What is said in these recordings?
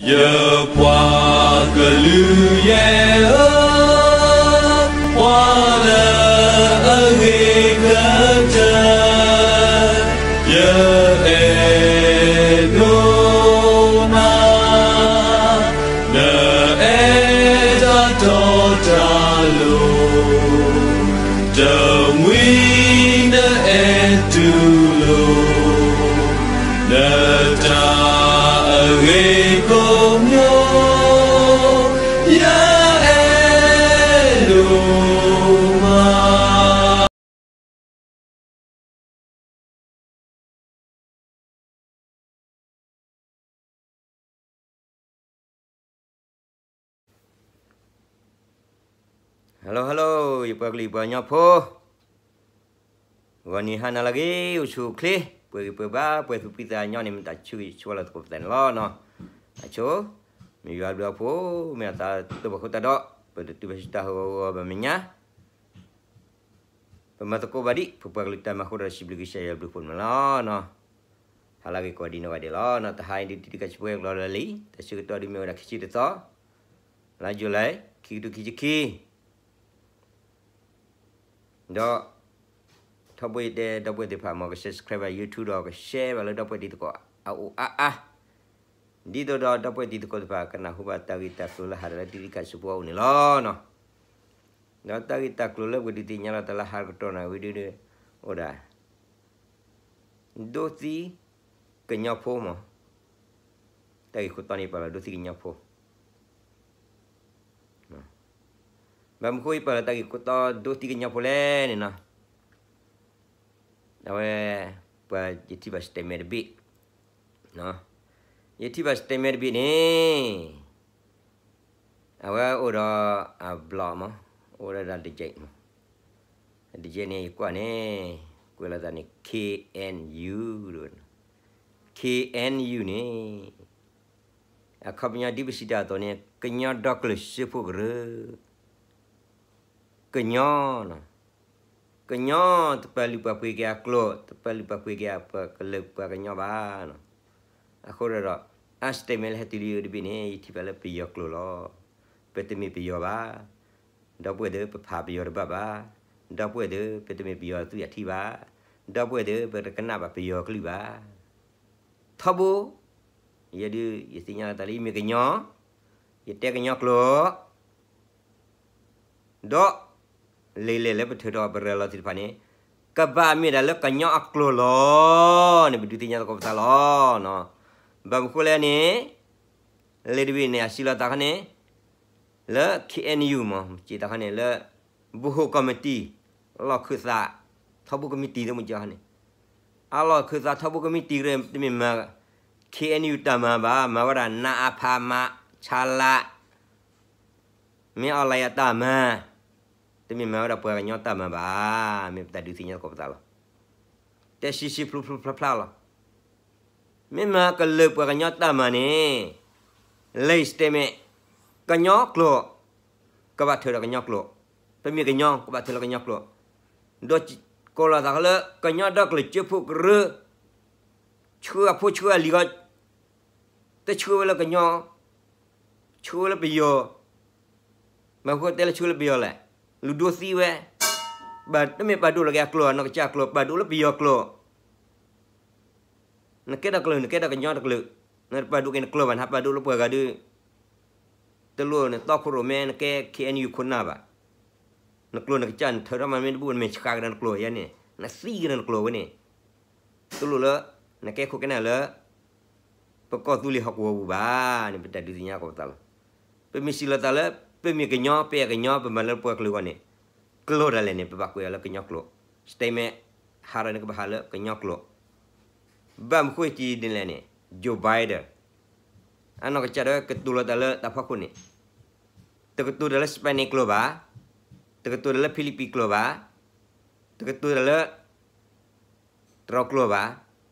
ယပှၤကလုာ်ယဲၢ်ဧၢ, ပှၤလၢအဂ့ၤကတၢၢ်, ယအဲၣ်ဒိးနၤ, နအဲၣ်တၢ်တီတၢ်လိၤ, တမှံၤနအဲၣ်တူၢ်လိာ် နတၢ်အဂ့ၤကိးမံၤ, ယအဲၣ်ဒိးမး. Hello hello, ယပှၤကလုာ်ယပှၤကညီဖိ, ဂီၤနံၤဟါနၤလၢအဂ့ၤ အိၣ်ဆူၣ်အိၣ်ချ့, ပှဲၤဂံၢ်ပှဲၤဘါ ပှဲၤသူၣ်ဖှံသးညီန့ၣ် မ့ၢ်တၢ်ဆၢဂ့ၤဆၢဝါလၢသကိးပသးန့ၣ်လီၤနီၤ. အဆိ, မ့ၢ်ယွၤဘျုးအဖှိၣ်, မ့ၢ်အသးတဘၣ်ဃိတၢ်ဒီး ပတတုၤဘၣ်ဆူတၢ်ဟးဂီၤဂီၤဘၣ်မဲာ်ညါ ပမၤသကိးဘၣ်ဒံး ပပှၤကလုာ်တၢ်မၤဃိဒီးစံးဘျုးကစၢ်ယွၤဘျုးဖှိၣ်န့ၣ်လီၤ. ဟါလၢအဂ့ၤကိးဂၤဒဲးနီၢ်ဂၤဒဲးလီၤ. တဟါအံၤဒုးတံၤဒုးကးဆူပှဲၤကျီလၢလံာ် တၢ်ဆၢကတီၢ်ဒုးမ့ၢ်ဝဲဒၣ်ခံဆံတသီ, လါယူၤလံ ခံကထိခံဆံခံ ဒီး ထီဘိယတဲဒီပုၢ်ဝဲၢ်သ့ၣ်တဖၣ် မ်က subscribe ဘၣ် YouTube ဒီးက share ဘၣ်လၢဒီပုၢ်ဝဲၢ်တံၤသကိးအအိၣ်အါအါ, ဒ်သိးဒီးဒီပုၢ်ဝဲၢ်တံၤသကိးသ့ၣ်တဖၣ် ကနၢ်ဟူဘၣ်တၢ်ဂ့ၢ်တၢ်ကျိၤလၢဟးဒီးလၢတံၤဒုးကးဆူပှဲၤအအိၣ်န့ၣ်လီၤ. ဒီးတၢ်ဂ့ၢ်တၢ်ကျိၤလၢပကဒုးသ့ၣ်ညါလီၤတၢ်လၢဟါကတီၢ်နၣ်ဝံၤဒုး အိၣ်ဒၣ် ဒိသံကညီဖိမး, တၢ်ဂ့ၢ်ခိၣ်တီန့ၣ်ပာ်လီၤဒိသံကညီဖိ, ဘၣ်မနုၤဃိယပာ်လီၤတၢ်ဂ့ၢ်ခိၣ်တီဒိသံကညီဖိလဲၣ်န့ၣ်နီၤ, အဝဲ ပှၤယထံၣ်ဘၣ် statement တဘ့ၣ်, ယထံၣ်ဘၣ် statement တဘ့ၣ်န့ၣ် အဝဲအိၣ်ဒီးအ blog မး, အိၣ်ဒီးတၢ်တကဲးမး, တကဲးန့ၣ် ယကွၢ်န့ၣ် ကွဲးလီၤသးန့ၣ် KNU ဒ်ဝဲ, KNU န့ၣ် အခီပညီဒ်ပစံးတၢ်အသိးန့ၣ် ကညီဒီကလုာ်စၢဖှိၣ်ကရၢ, ကညီ, ကညီတပာ်လုၢ်ပာ်ပှ့ၤက့ၤအကျိာ်, တပာ်လုၢ်ပာ်ပှ့ၤက့ၤအပှၤကလုာ်ပှၤကညီဘၣ်. အဃိဒီး အ statement လၢဟဲတုၤလံအံၤတဘ့ၣ်န့ၣ် ယထံၣ်ဘၣ်လၢပယီၤကျိာ်လီၤ. ပတမ့ၢ်ပယီၤဘၣ်. ဒီပုၢ်ဝဲၢ်သ့ၣ် ပဖးပယီၤတဘၣ်ဘၣ်. ဒီပုၢ်ဝဲၢ်သ့ၣ် ပတမ့ၢ်ပယီၤသူယၤထံၣ်ဘၣ်. ဒီပုၢ်ဝဲၢ်သ့ၣ် ပတကနၣ်ဘၣ်ပယီၤကလုၢ်ဘၣ်. ထီဘိ ယဲဒုး ယသ့ၣ်ညါလီၤတၢ်လၢယမ့ၢ်ကညီ, ယတဲကညီကျိာ် ဒီး လံာ်လဲၢ်လၢပထုးထီၣ်ပရဲၣ်လီၤသ့ၣ်တဖၣ်န့ၣ် ကဘၣ်မ့ၢ်ဒၣ်လၢကညီအကျိာ်လီၤန့ၣ် ပဒုးသ့ၣ်ညါသကိးပသးလီၤ. ဘၣ်မနုၤဃိလဲၣ်န့ၣ် လံာ်တဘ့ၣ်န့ၣ် အစံးလီၤသးခီန့ၣ် လၢ KNU မ့ၢ်စံးတၢ်ခီန့ၣ် လၢ ဗဟိုကော်မတီ အလီၢ်ခၢၣ်သး ထီဘိကမံးတံာ် တမ့ၢ်ကီန့ၣ် အလီၢ်ခၢၣ်သးထီဘိကမံးတံာ် တမ့ၢ်မၤ KNU တၢ်မၤဘၣ်, မၤဝဲဒၣ် နအဖ မဆလ မ့ၢ်အီၤလၢယတၢ်မၤ, တမ့ၢ်မၤဝဲဒၣ်ပှၤကညီတၢ်မၤဘၣ်, မ့ၢ်ပတၢ်ဒုးသ့ၣ်ညါသကိးပသးလီၤ. တဲဆံးဆံးဖျိဖျိဖျါဖျါလီၤ. မ့ၢ်မၤကလုာ်ပှၤကညီတၢ်မၤန့ၣ် လံာ် statement ကညီကျိာ် ကဘၣ်ထုးဒီးကညီကျိာ်, ပမ့ၢ်ကညီ ကဘၣ်ထုးလၢကညီကျိာ်, ဒီးကိးလီၤသးလၢ ကညီဒီကလုာ်စၢဖှိၣ်ကရၢ ဆှၢအဖိဆှၢအလံၤဂီၢ် တဆှၢဝဲလၢကညီ, ဆှၢဝဲလၢပယီၤ, မ့ၢ်ဃိတဲလၢဆှၢလၢပယီၤလဲၣ်, လူၤဒိသံဝဲ, ဘၣ်တမ့ၢ်ပာ်ဒိၣ်လီၤက့ၤအကျိာ် နီၢ်ကစၢ်အကျိာ် ပာ်ဒိၣ်လၢပယီၤကျိာ်, နကဲဒီကလုာ် နကဲဒီးကညီတကလုာ်, နတပာ်ဒိၣ်က့ၤနကျိာ်ဘၣ် နဟးပာ်ဒိၣ်လၢပှၤဂၤဒုး တလိၣ်နတီခိၣ်ရိၣ်မဲ နကဲ KNU ခိၣ်နၢ်ဘၣ်. နကျိာ်နကစၢ် နထုးထီၣ်မၤမ့ၢ်တဘူၣ် နမဲာ်ဆှးကဒီးနကျိာ်ယဲန့ၣ် နသံကဒီးနကျိာ်ဝဲန့ၣ်, တလိၣ်လၢ နကဲခိၣ်ကဲနၢ်လၢ ပကီၢ်သူလ့ၤဟီၣ်ကဝီၤပူၤဘၣ်န့ၣ် ပတၢ်ဒုးသ့ၣ်ညါသကိးပသးလီၤ. ပမ့ၢ်စံးလီၤသးလၢ ပမ့ၢ်ကညီ ပအဲၣ်ကညီ ပမၤလၢပှၤကလုာ်အဂီၢ်န့ၣ် ကျိာ်ဒၣ်လဲာ်န့ၣ် ပဘၣ်ကွဲးအီၤလၢကညီကျိာ်, statement ဟးထီၣ်န့ၣ် ကဘၣ်ဟးလၢကညီကျိာ်, ဘၣ်မနုၤဃိတံၤဒ်လဲၣ်န့ၣ် Joe Biden အနီၢ်ကစၢ်ဒၣ်ဝဲကတိၤလီၤတၢ်လၢတၢ်ဖီခိၣ်န့ၣ်, တကတိၤတၢ်လၢ Spanish ကျိာ်ဘၣ်, တကတိၤတၢ်လၢ Philippine ကျိာ်ဘၣ်, တကတိၤတၢ်လၢ တရီကျိာ်ဘၣ်,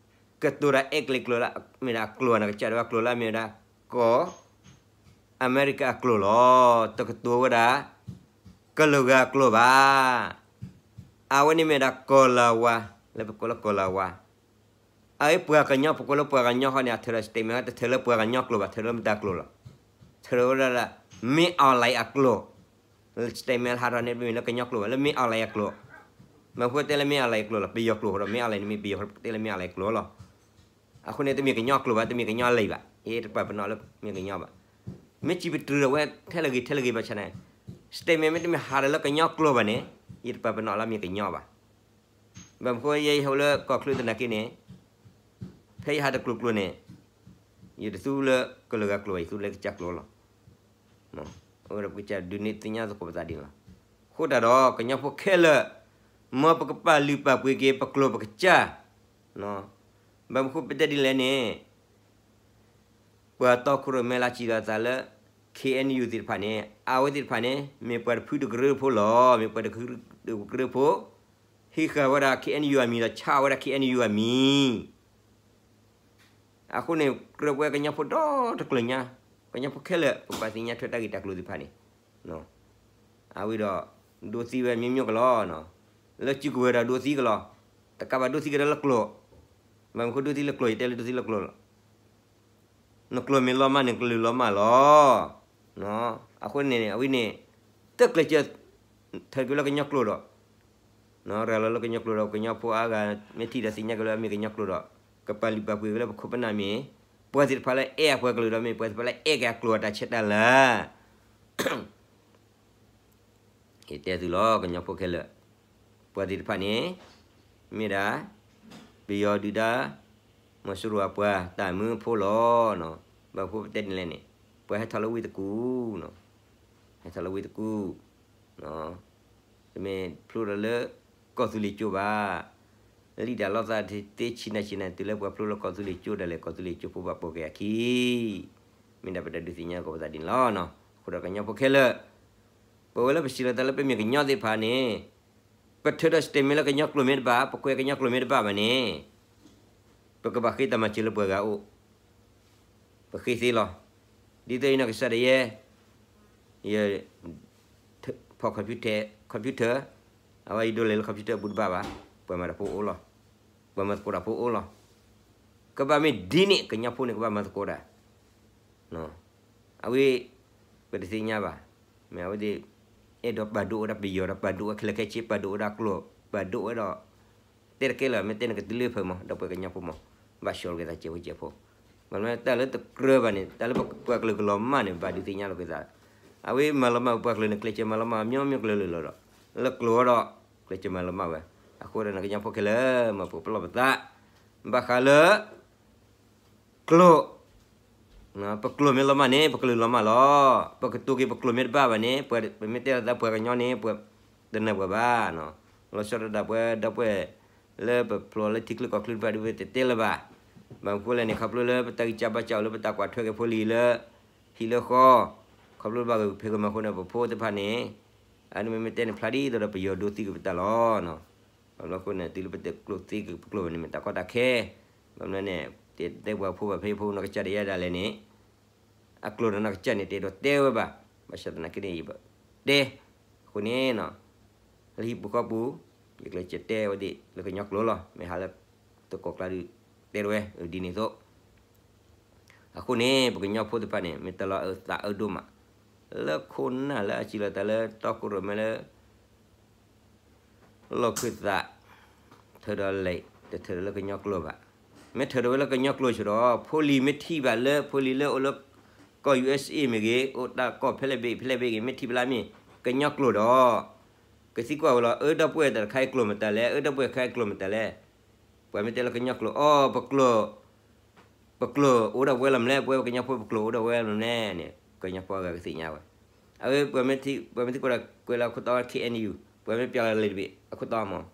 ကတိၤဒၣ် English ကျိာ်လၢ မ့ၢ်ဒၣ်အကျိာ်နီၢ်ကစၢ်ဒၣ်ဝဲအကျိာ်လၢအမ့ၢ်ဝဲဒၣ် ကီၢ် အမဲရကၤအကျိာ်လီၤ. တကတိၤဝဲဒၣ် ကလုာ်ဂၤအကျိာ်ဘၣ်. အဝဲန့ၣ်မ့ၢ်ဒၣ်ကီၢ်လၤဝါ, လၢပကိးလၢကီၢ်လၤဝါ, အဝဲပှၤကညီ ပကိးလၢပှၤကညီဃီန့ၣ် အထုးဒီး statement တထုးလၢပှၤကညီကျိာ်ဘၣ်, ထုးလၢမတၤကျိာ်လီၤ. ထုးလၢဝဲဒၣ် မင်းအောင်လှိုင်အကျိာ်, statement လၢဟးထီၣ်န့ၣ် မ့ၢ်လၢကညီကျိာ်ဘၣ်, လၢ မင်းအောင်လှိုင် အကျိာ်. မ့ၢ်ဃိတဲလၢ မင်းအောင်လှိုင် အကျိာ်လီၤ, ပယီၤကျိာ်ဃိဒီး မင်းအောင်လှိုင် န့ၣ်မ့ၢ်ပယီၤဃိ တဲလၢ မင်းအောင်လှိုင် အကျိာ်လီၤ. အဃိန့ၣ် တမ့ၢ်ကညီကျိာ်ဘၣ်, တမ့ၢ်ကညီအလံာ်ဘၣ်, ယတပာ်ပနီၣ်လၢမ့ၢ်ကညီဘၣ်. မ့ၢ်စံးပတြၢၤဒီးဝဲထဲလၢဂ့ၤထဲလၢဂ့ၤဘၣ်ဆၣ်န့ၣ်, statement မ့ၢ်တမ့ၢ်ဟးဒီးလၢကညီကျိာ်ဘၣ်န့ၣ်, ယတပာ်ပနီၣ်လၢမ့ၢ်ကညီဘၣ်. ဘၣ်မနုၤဃိ ယဲယဟိလၢကီၢ်ချၢသနာ်က့န့ၣ်, ဖဲယဟးတကျိၤကျိၤန့ၣ်, ယတသူလၢကလၢၤဂၤကျိာ်ဘၣ်, ယသူလၢကစၢ်ကျိာ်လီၤ. အဝဲဒီးပကစၢ်ဒုးန့ၢ်သ့ၣ်ညါသကိးပသးဒ်န့ၣ်လီၤ. အဃိသတးဒီး ကညီဖိခဲလၢာ်, မ်ပကပာ်လုၢ်ပာ်ပှ့ၤက့ၤ ပကျိာ်ပကစၢ်, ဘၣ်မနုၤဃိပတဲဒ်လဲၣ်န့ၣ်, ပှၤတီခိၣ်ရိၣ်မဲလၢစံးလီၤသးလၢ ခ့ၣ်အဲၣ်ယူၣ် သ့ၣ်တဖၣ်န့ၣ်, အဝဲသ့ၣ်တဖၣ်န့ၣ် မ့ၢ်ပှၤတဖုတကရၢဖိလီၤ. မ့ၢ်ပှၤတဖုတကရၢဖိ, ဟံးဃာ်ဝဲဒၣ် ခ့ၣ်အဲၣ်ယူၣ် အမံၤဒီး ဆါဝဲဒၣ် ခ့ၣ်အဲၣ်ယူၣ် အမံၤ. အဃိန့ၣ် ကြၢးပဝဲကညီဖိဒီတကျၢၤညါ, ကညီဖိခဲလၢာ် ပကဘၣ်သ့ၣ်ညါထွဲတၢ်ဂ့ၢ်တၢ်ကျိၤသ့ၣ်တဖၣ်န့ၣ်, အဝဲဒီး ဒိးသံဝဲမ့ၢ်မ့ၢ်ကလီၤ, လၢစုကဝဲၤဒီးဒိးသံကလီၤ, တကးဘၣ်ဒိးသံကဒီးလၢကျိာ်, ဘၣ်မနုၤဃိဒိးသံလၢကျိာ်, ယတဲလၢဒိးသံလၢကျိာ်လီၤ. နကျိာ်မ့ၢ်လီၤမၢ်န့ၣ် ကလုာ်လီၤမၢ်လီၤ. အဃိန့ၣ် အဝဲန့ၣ် တကျဲးစၢး ထုးကွံာ်လၢကညီကျိာ်ဒီး, ရၤလီၤလၢကညီကျိာ်ဒီး ကညီဖိအါဂၤ မ့ၢ်ထံၣ်ဒီးသ့ၣ်ညါက့ၤလၢအမ့ၢ်ကညီကျိာ်ဒီး, ကပာ်လုၢ်ပာ်ပှ့ၤက့ၤလၢပခိၣ်ပနၢ်မ့ၢ်, ပှၤသ့ၣ်တဖၣ်လၢအဲၣ်အပှၤကလုာ်ဒီးမ့ၢ်, ပှၤသ့ၣ်တဖၣ်လၢအဲၣ်က့ၤအကျိာ်အတၢ်ဆဲးတၢ်လၤ ယတဲသုလီၤ ကညီဖိခဲလၢာ်, ပှၤသ့ၣ်တဖၣ်န့ၣ် မ့ၢ်ဒၣ် ပယီၤဒုၣ်ဒါ မီၤစိရိၤအပှၤတၢ်မုၢ်ဖိလီၤ. ဘၣ်မနုၤဃိပတဲန့ၣ်လဲၣ်န့ၣ်, ပှၤဟဲထီၣ်လၢဝ့ၢ်တကူၣ်, ဟဲထီၣ်လၢဝ့ၢ်တကူၣ်, တမ့ၢ်ဖျိဒီးလၢကီၢ်သူလ့ၤကၠိဘၣ်. လံာ်ဒၣ်လီၤသးသ့ဆံးနၤဆံးနၤ တုၤလၢပှၤဖျိလၢကီၢ်သူလ့ၤကၠိဒၣ်လဲာ် ကီၢ်သူလ့ၤကၠိဖိဘၣ်ပိာ်က့ၤအခံ, မ့ၢ်ဒၣ်ပတၢ်ဒုးသ့ၣ်ညါသကိးပသးဒ်န့ၣ်လီၤ. အဃိဒီးကညီဖိခဲလၢာ်, ပဝဲလၢပစံးလီၤသးလၢပမ့ၢ်ကညီသ့ၣ်တဖၣ်န့ၣ်, ပထုးဒီး statement လၢကညီကျိာ်မ့ၢ်တဘၣ်, ပကွဲးကညီကျိာ်မ့ၢ်တဘၣ်ဘၣ်န့ၣ်, ပကဘၣ်ဃ့တၢ်မၤစၢၤလၢပှၤဂၤအအိၣ်, ပဃ့သ့လီၤ. ဒ်သိးအံၤနီၢ်ကစၢ်ဒၣ်ယဲ, ယ ဖီၣ် computer, computer, အဝဲယဒိးလဲၤလၢ computer အပူၤတဘၣ်ဘၣ်, ပှၤမၤတၢ်ဖိအိၣ်လီၤ, ပှၤမၤသကိးတၢ်ဖိအိၣ်လီၤ. ကဘၣ်မ့ၢ်ဒ်န့ၣ် ကညီဖိန့ၣ်ကဘၣ်မၤသကိးတၢ် အဝဲ ပတသ့ၣ်ညါဘၣ်, မ့ၢ်အဝဲသ့ၣ် အဲၣ်ဒိးပာ်ဒိၣ်ဝဲဒၣ်ပယီၤဒီး ပာ်ဒိၣ်ဝဲခဲလၢာ်ခဲဆ့ ပာ်ဒိၣ်ဝဲဒၣ်ကျိာ်, ပာ်ဒိၣ်ဝဲဒီး တဲတကဲလၢၤ မ့ၢ်တဲန့ၣ်ကတုၤလၢဖၢမး ဒီးပှၤကညီဖိမး, ဘၣ်ဆှၢလီၤက့ၤသးစဲးဖိစဲးဖိ, ဘၣ်မနုၤတၢ်လၢတကြၢးဘၣ်န့ၣ် တၢ်လၢပှၤကလုာ်ကလီၤမၢ်န့ၣ် ဘၣ်ဒုးသ့ၣ်ညါလီၤက့ၤသး, အဝဲမၤလီၤမၢ်ပှၤကလုာ်န့ၣ် ကျဲးစၢးမၤလီၤမၢ် မ့ၢ်မ့ၢ်ကလုာ်လၢာ်လီၤဒီး လၢကျိာ်ဒီး ကျဲးစၢးမၤလီၤမၢ်ဝဲ, အဃိဒီးန့ၣ် ကညီဖိခဲလၢာ် မၤပကပလီၢ်ပသး, ဘၣ်ဃးလၢ ကျိာ်, ပကျိာ်မ့ၢ်လီၤမၢ်န့ၣ် ပကလုာ်လီၤမၢ်လီၤ. ပကတိၤက့ၤပကျိာ်မ့ၢ်တဘၣ်ဘၣ်န့ၣ် ပမ့ၢ်တဲလီၤသးပှၤကညီန့ၣ် ပှၤတနၢၤပှၤဘၣ်, လီၤဆီဒၣ်တၢ်ပှၤဒီပုၢ်ဝဲၢ် လၢပဖျိလၢထံချၢကီၢ်ချၢတဖၣ်ဒုး ပတတဲလၢၤဘၣ်. ဘၣ်မနုၤဃိလဲၣ်န့ၣ် ခီဖျိလၢပတၢ်ဂံၢ်စၢ်ဘါစၢ်အိၣ်လၢပတၢ်ကွၢ်ထွဲက့ၤဖိလံၤလၢ ဟံၣ်လၢဃီ, ခီဖျိလၢဘၣ်ဂၢၢ်ဖံးဂၢၢ်မၤအဃိန့ၣ် ပဖိသ့ၣ်တဖၣ်န့ၣ် အန့ၣ်မ့မ့ၢ်တဲန့ၣ်ဖျါဒ်သိးဒီးပယီၤဒိသံကွံာ်ပတၢ်လီၤ. ဘၣ်မနုၤအဃိန့ၣ် တုၤလၢပတကျိာ်သ့က့ၤပကျိာ်ဘၣ်န့ၣ် မ့ၢ်တၢ်ကီတၢ်ခဲ, ဘၣ်မနုၤန့ၣ် တဲပှၤဖိဘၣ်ဖဲဖိနီၢ်ကစၢ်ဒၣ်ယဲဒၣ်လဲာ်န့ၣ် အကျိာ်ဒီးနီၢ်ကစၢ်န့ၣ် တအဲၣ်ဒိးတဲဝဲဘၣ်. ဘၣ်ဆၣ်သနာ်က့န့ၣ် ယဘၣ်တဲ, အဃိန့ၣ် လၢဟံၣ်ပူၤဃီပူၤ ယကျဲးစၢးတဲဝဲဒၣ်လၢကညီကျိာ်လီၤ. မ့ၢ်ဟးလၢတကီၢ်ကျါဒုး တဲဝဲဒ်န့ၣ်အသိး အဃိန့ၣ် ပကညီဖိသ့ၣ်တဖၣ်န့ၣ် မ့ၢ်တၢ်လီၤအၢသးအၢဒိၣ်မး လၢခိၣ်နၢ်လၢအစံးလီၤတၢ်လၢတီခိၣ်ရိၣ်မဲလၢ လီၢ်ခၢၣ်သး ထုးဒီးလဲၤ တထုးဒီးလၢကညီကျိာ်ဘၣ်. မ့ၢ်ထုးဒီးဝဲလၢကညီကျိာ်ဆိဒီး ဖိလံၤမ့ၢ်ထံၣ်ဘၣ်လၢ ဖိလံၤလၢအိၣ်လၢကီၢ် ယူၢ်အ့ၣ်စ့ၣ် မ့ၢ်ဂ့ၤ အိၣ်တၢ်ကီၢ်ဖဲလဲၣ်ဘ့ၣ်ဖဲလဲၣ်ဘ့ၣ်ဂ့ၤ မ့ၢ်ထံၣ်ဘၣ်လၢအမ့ၢ်ကညီကျိာ်ဒီး ကသံကွၢ်ဝဲလီၤ အၢ ဒီပုၢ်ဝဲၢ်တခါအံၤကျိာ်မတၤလဲၣ်, အၢ ဒီပုၢ်ဝဲၢ်တခါအံၤကျိာ်မတၤလဲၣ်. ပှၤမ့ၢ်တဲလၢကညီကျိာ် အီ ပကျိာ် ပကျိာ်အိၣ်ဒီးပှဲၤလီၤမလဲၣ်, ပဝဲကညီဖိပကျိာ်အိၣ်ဒီးဝဲလီၤမလဲၣ်န့ၣ် ကညီဖိအဂၤကသ့ၣ်ညါဝဲ. အဝဲ ပှၤမ့ၢ်သံကွၢ်ဒီးကွဲးလၢခိၣ်တီ ခ့ၣ်အဲၣ်ယူၣ် ပှၤမ့ၢ်ပျးလီၤလဲၤတဘ့ၣ် အခိၣ်တီမး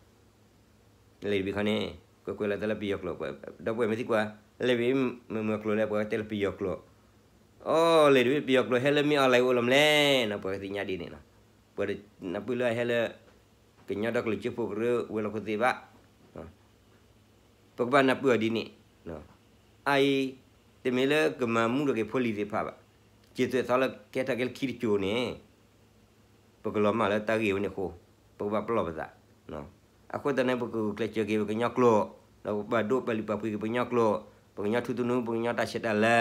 လဲၤတဘ့ၣ်ခီန့ၣ် ကွဲးကွဲးလီၤတၢ်လၢပယီၤကျိာ် ဒီပုၢ်ဝဲၢ်မ့ၢ်သံကွၢ် လဲၤတဘ့ၣ်မ့ၢ်မနုၤကျိာ်လဲၣ် ပှၤကတဲလၢပယီၤကျိာ်. အီ လဲၤတဘ့ၣ်ပယီၤကျိာ် ဟဲလၢမ့ၢ်အီၤလၢအိၣ်လီၤမလဲၣ်နီၤ ပှၤကသ့ၣ်ညါဒ်န့ၣ်နီၤ. ပှၤနၢ်ပၢၢ်လၢအဟဲလၢ ကညီဒီကလုာ်စၢဖှိၣ်ကရၢ ဝဲၤလီၢ်ခိၣ်သ့ၣ်ဘၣ် ပကဘၣ်နၢ်ပၢၢ်အီၤဒ်န့ၣ်, အအံၤ တမ့ၢ်လၢကမၤမူထီၣ်က့ၤဖိလံၤသ့ၣ်တဖၣ်ဘၣ်, စံၣ်သွဲၣ်သီလၢကဲထီၣ်က့ၤလၢခံတစိၤန့ၣ် ပကလီၤမၢ်လၢတၢ်ဂ့ၢ်ဝဲန့ၣ်အဃိ ပကဘၣ်ပလီၢ်ပသး. အဃိသတးန့ၣ် ပကဂုာ်ကျဲးစၢးက့ၤပကညီကျိာ်, ပာ်ဒိၣ်ပာ်လုၢ်ပာ်ပှ့ၤက့ၤပကညီကျိာ်, ပကညီထူသနူ, ပကညီတၢ်ဆဲးတၢ်လၤ,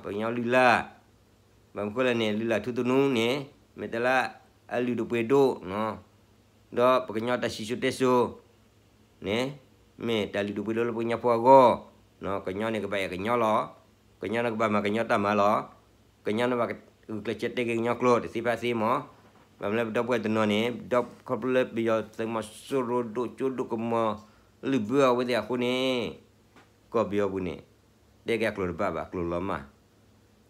ပကညီလုၢ်လၢ်, ဘၣ်မနုၤဃိလဲၣ်န့ၣ် လုၢ်လၢ်ထူသနူန့ၣ် မ့ၢ်တၢ်လၢအလုၢ်ဒိၣ်ပှ့ၤဒိၣ်, ဒီးပကညီတၢ်စံၣ်စိၤတဲစိၤန့ၣ် မ့ၢ်တၢ်လုၢ်ဒိၣ်ပှ့ၤဒိၣ်လၢပကညီဖိအဂီၢ်, ကညီန့ၣ်ကဘၣ်အဲၣ်ကညီလီၤ. ကညီန့ၣ်ကဘၣ်မၤကညီတၢ်မၤလီၤ. ကညီန့ၣ်ဘၣ်ဂုာ်ကျဲးစၢးတဲက့ၤကညီကျိာ်တသ့ဖဲသ့မး. ဘၣ်မနုၤလၢပဒီပုၢ်ဝဲၢ်တနီၤန့ၣ် ဒီးခီဖျိလၢပယီၤသုးမီၤစိရိၤဒိၣ်ကၠိဒိၣ်ကမီၤ လုၢ်ဘၢအဝဲသ့ၣ်အဃိန့ၣ် ကီၢ်ပယီၤပူၤန့ၣ် တဲက့ၤအကျိာ်တဘၣ်ဘၣ် ကျိာ်လီၤမၢ်.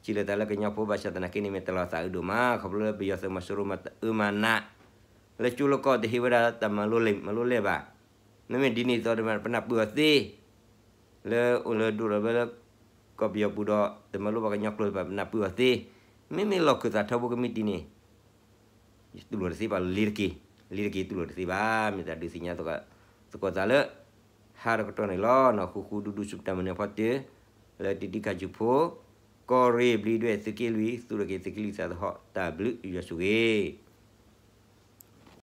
စံးလၢသးလၢကညီဖိဘၣ်ဆၣ်သနာ်က့န့ၣ် မ့ၢ်တၢ်လီၤသးအုးဒိၣ်မး ခီဖျိလၢပယီၤသုးမီၤစိရိၤမၤအၢမၤနး လၢကၠိလၢကီၢ်တဟ့ၣ်ဝဲဒၣ်တၢ်မၤလိလဲၢ်မၤလိလဲၢ်ဘၣ်. မ့မ့ၢ်ဒ်န့ၣ်အသိးဒီး ပနၢ်ပၢၢ်အီၤသ့ လၢအိၣ်လၢဒိၣ်လီၤဝဲလၢ ကီၢ်ပယီၤပူၤဒီး တမၤလိဘၣ်ကညီကျိာ်ဘၣ် ပနၢ်ပၢၢ်အီၤသ့. မ့မ့ၢ်လီၢ်ခၢၣ်သးထီဘိကမံးတံာ်န့ၣ် တူၢ်လိာ်တသ့ဘၣ် လ့ၤတက့ၤ, လ့ၤတက့ၤတူၢ်လိာ်တသ့ဘၣ်. မ့ၢ်တၢ်ဒုးသ့ၣ်ညါသကိးသးလၢ ဟါတကတီၢ်န့ၣ်လီၤ. ဃူဃူဒူဒူဆူပတၢ်မၤနၢၤဖီတၢၢ် လၢတံဒံခးစူၤဖိ ကီၢ်ရ့ၣ်ဘျံးဒွဲၣ်သုးက့လွံၢ် သူၣ်ထီၣ်က့ၤသုးက့လွံၢ်သးသဟီၣ် တၢ်ဘျုးယွၤဆိၣ်ဂ့ၤ